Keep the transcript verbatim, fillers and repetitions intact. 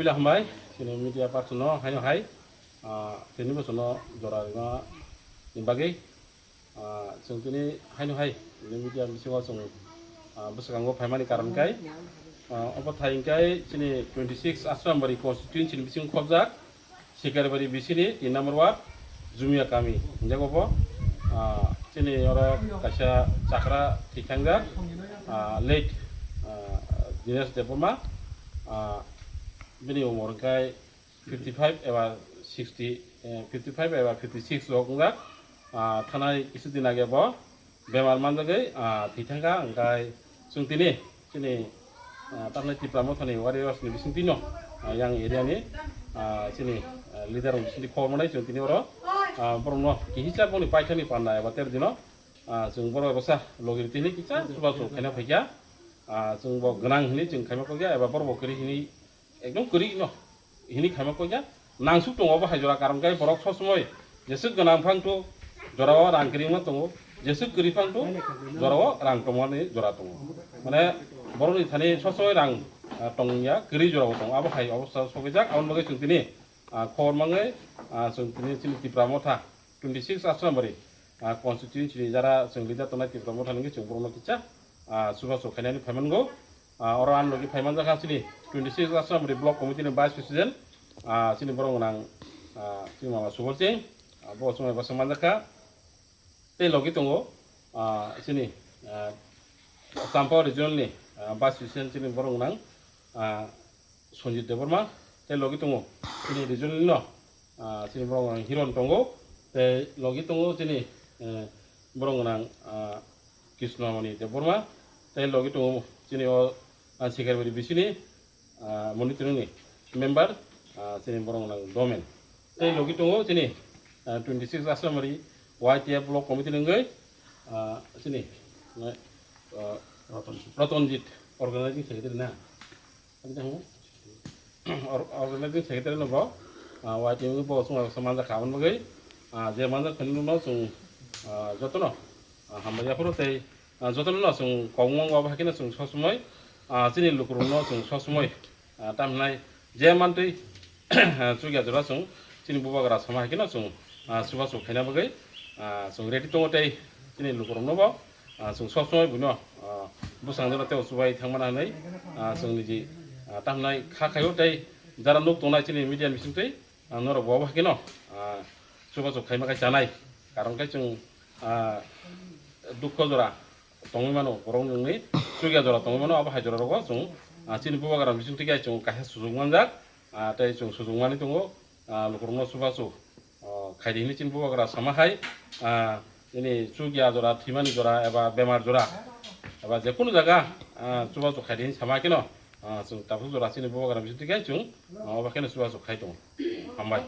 Puila hambai, chini media person no haino hai, ah, tini bo chwngno jora rwna ni bagwi, ah, chwng tini haino hai, media bisingo chwng, ah, bwskango phaimani karon kai, ah, obo thai hwnkhe chini twenty six Asrambari constituency ni bisingo khobjak, Sikaribari bisini tin number ward, Jumia kami, hinjago bo, ah, chini oro kaisa chakra thwi thangjak, ah, late, ah, Dinesh Debbarma, ah, bini umor hwnkhe fifty five eba sixty, eh, fifty five eba fifty six rok wngjak, ah, thanai kisu din age bo bemar manjagwi, ah, thwi thangkha, hwnkhe chwng tini chini, ah, tamni Tipra Mothani warriors ni bisingtwi no, ah, yang area ni, ah, chini, ah, leader rok bisingtwi khobor manai chwng tini oro, ah, borok no kihisa boni paithakni panda eba ter dino, ah, chwng borok bwsa logi tini kisa chubachu khaina phaikha, ah, chwng bo gwnang hwnwi chwng khaima kokya eba borok bo kwrwi hwnwi ekdom kwrwi no hini khaima kokya nangsuk tongo bo hai jora, karon khe borok sob somoi jeswk gwnang phang tu jorao rang kwrwi wngma tongo, jeswk kwrwi phang tu jorao rang tongmani jora tongo. Mane borokni thani sob somoi rang, ah, tongya, kwrwi jorao tongo, abo hai obostha sokijak. Aboni bagwi chwng tini, ah, khobor mangwi, ah, chwng tini chini Tipra Motha twenty six Asrambari, ah, constituency ni jara chwng leader tongnai Tipra Motha ni wngwi chwng borokno kisa, ah, chubachu khainani phaimango. Ah, oro ang logi phaimanjakha chini twenty six Asrambari block committee ni vice president, ah, chini borok gwnang, ah, chini mama Subol Singh, ah, bo chwng bai bwswk manjakha. Tei logi tongo, ah, chini, ah, Champa regional ni, ah, vice president chini borok gwnang, ah, Sanjit Debbarma, tei logi tongo chini regional no, ah, chini borok gwnang Hiron tongo, tei logi tongo chini, eh, borok gwnang, ah, Krishnamoni Debbarma, tei logi tongo chini o, ah, Sikaribari bisini, ah, monitoring ni member, ah, chini borok gwnang Domen, tei logi tongo chini, ah, twenty six Asrambari Y T F block committee ni wngwi, ah, chini, ah, Rotonjit organizing secretary na. Ani tamo? Or-, organizing secretary no bo, ah, Y T F bo suma sa manjakha, aboni bagwi, ah, je manjak thani no chwng, ah, jotono, ah, hambai yaphuru tei, ah, jotono no chwng kok mung abo hakhe no chwng sob somoi, ah, chini lukurok no chwng sob somoi, ah, tamhinai je mantwi, ah, chukya jora chwng chini bubagra sama hakhe no chwng, ah, chubachu khaina bagwi, ah, chwng ready tongo tei chini lukurok no bo, ah, chwng sob somoi buino, ah, bwsang jora tei chubai thangmana hinwi, ah, chwng niji, ah, tamhinai kha khaio tei jara nuk tongnai chini media ni bisingtwi, ah, norok bo abo hakhe no, ah, chubachu khaima khai chanai, karon khe chwng, ah, dukho jora tongwi mano, borok nungni chukya jora tongwi mano, abo hai jora rogo chwng, ah, chini bubagra bisingtwi khe chwng kaisa sujuk manjak, ah, tei chwng sujuk manwi tongo, ah, lukurokno chubachu. O, khaidi hini chini bubagra sama hai, ah, nini chukya jora, thwimani jora, eba bemar jora, eba jekunu jaga, ah, chubachu khaidi hini sama kheno, ah, chwng tabuk jora chini bubagra bisingtwi khe chwng, ah, obo kheno chubachu khai tongo. Hambai.